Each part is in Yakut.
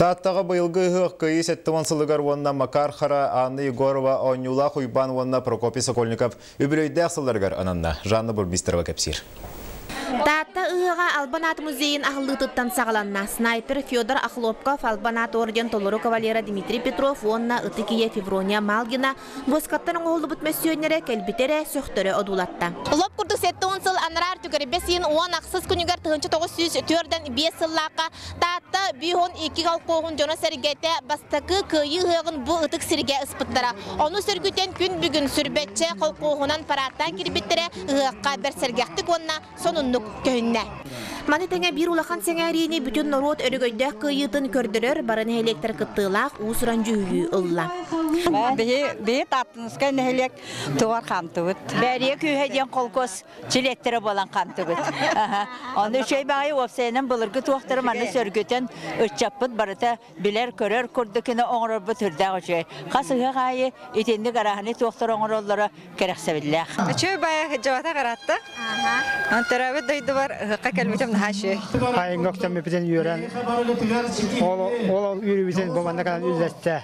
Тааттаҕа быйылгы ыһыах Кыайыы 70 сылыгар уонна Макар Хара, Анна Егорова, Оонньуулаах Уйбаан уонна Прокопий Сокольников үбүлүөйдээх сылларыгар ананна. Жанна Бурмистрова кэпсиир. Таатта ыһыаҕа Албан аат музейын аһыллыытыттан саҕаланна. Снайпер Федор Охлопков, Албан аат орден толору кавалера Дмитрий Петров уонна ытык ийэ Феврония Малгина буоскаттан оҥоһуллубут мөссүөннэрэ кэлбитэ эрэ сөхтөрө одуулатта. Лоп курдук 70 сыл анараа өртүгэр бэсиин 10 ахсыс күнүгэр 1945 сыллаахха Таатта 52 колхоһун дьоно-сэргэтэ бастакы Кыайыы ыһыаҕын бу ытык сиргэ ыспыттара. Ону сөргүтэн күн бүгүн сүрбэччэ колхоһунан параадтаан киирбиттэрэ ыһыахха бэрт сэргэхтик уонна сонуннук көһүннэ. Маны тэҥэ биир улахан сэҥээриини бүтүн норуот өрөгөйдөөх кыайыытын көрдөрөр бары нэһилиэктэр кыттыылаах уус-уран дьүһүйүү ылла. Биһи биһи Тааттыныскай нэһилиэк тугар хаамтыбыт. Бээрийэ күүһэ диэн холкуос чилиэттэрэ буолан хаамтыбыт. Ону үчүгэй баҕайы уопсайынан былыргы туохтары манна сөргүтэн ыччаппыт барыта билэр, көрөр курдук гына оҥорорбут үрдээх үчүгэй. Хас ыһыах аайы итинник арааһынай туохтары оҥороллоро кэрэхсэбиллээх. Үчүгэй баайа сылдьыбатах ыраатта. Төрөөбүт дойдубар ыһыкка кэлбитим наһаа үчүгэй. Айыҥҥа өктөммүпүтүн үөрэн, ол ол үөрүүбүтүн бу манна кэлэн үллэстэ,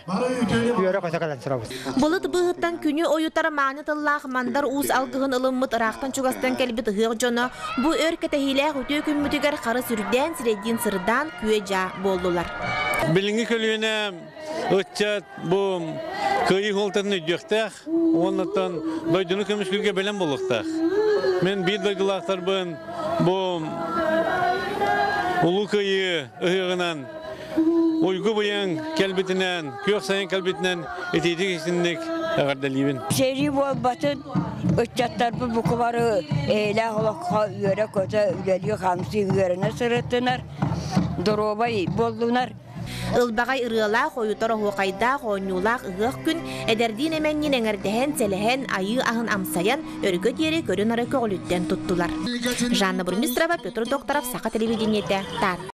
үөрэ-көтө кэлэн турабыт. Былыт быыһыттан күнү ойутар мааны тыллаах Мандар Уус алгыһын ылыммыт ыраахтан-чугастан кэлбит ыһыах дьоно бу өр кэтэһиилээх үтүө күммүтүгэр харыс үрдээн, сирэйдиин сырдаан, күө-дьаа буоллулар. Билиҥҥи көлүөнэ ыччат бу кыайыы суолтатын өйдүөхтээх уоннаттан дойдуну көмүскүүргэ бэлэм буолуохтаах. Мин биир дойдулаахтарбын бу Улуу Кыайыы ыһыаҕынан уйгу быйаҥ кэлбитинэн, күөх сайын кэлбитинэн итиитик истинник эҕэрдэлиибин. Сэрии буолбатын, ыччаттарбыт бука бары эйэлээх олоххо үөрэ-көтө үлэлии-хамсыы үөрэнэ сырыттынар, доруобай буоллунар. Ылбаҕай ырыалаах, ойутар оһуохайдаах, оонньуулаах ыһыах күн эдэрдиин эмэнньин эҥэрдэһэн, сэлэһэн, айыы аһын амсайан, өргө диэри көрү-нары көҕүлүттэн туттулар. Жанна Бурмистрова, Петр Докторов, Саха телевидениетэ, Таатта.